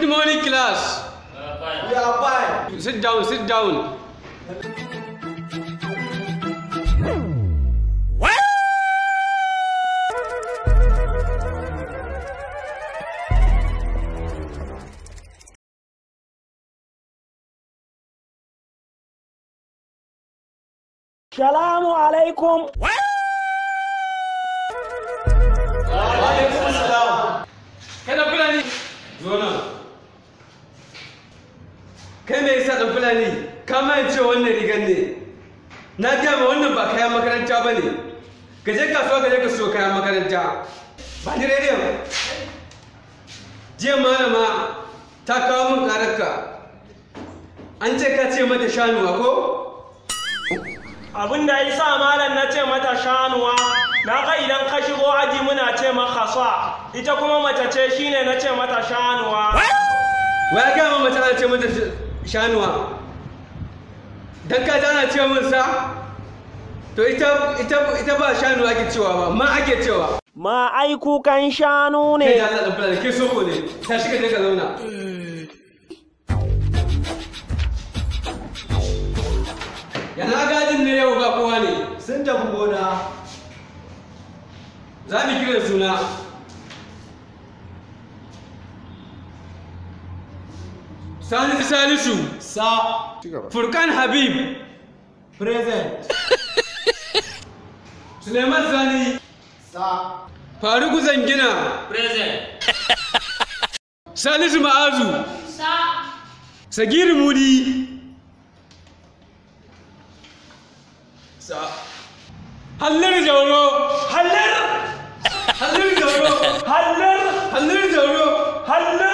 Good morning, class. We are fine. Sit down, sit down. What? Salamu alaikum. What? Wa alaikum salam. Kai dan Fulani. Zo nan. Kai me yasa dan Fulani? Ka ma ce wannan rigar ne. Na gaya ma wannan ba kayan makaranta ba ne. Ka je kasuwa ka je ka siyo kayan makaranta. Ba ni rediyon. Jiya malama ta kawo min ƙararka. An ce ka ce mata shanuwa ko? Abin da ya sa malam na ce mata shanuwa, na ga idan ka shigo aji muna ce maka sa, ita kuma mace ce shine na ce mata shanuwa. Wa ya gaya ma mace ana ce mata shanuwa? Dan ka ji ana ce min sa? To ita ba shanuwa ake cewa ba, ma ake cewa. Ma ai kukan shanu Kai ne. da Allah dan Fulani, kai soko ne. Tashi ka je ka zauna. Yana gadin ne yau ba kowa ne. Sun tafi gona. Za mu kira suna. Salisu Salisu, Sa. Furkan Habib, Present. Suleiman Sani, Sa. Faruku Zangina, Present. Salisu Ma'azu, Sagiru Mudi, Sa. Halliru Jauro, Hallar! Halliru Jauro, Hallar! Halliru Jauro, Hallar!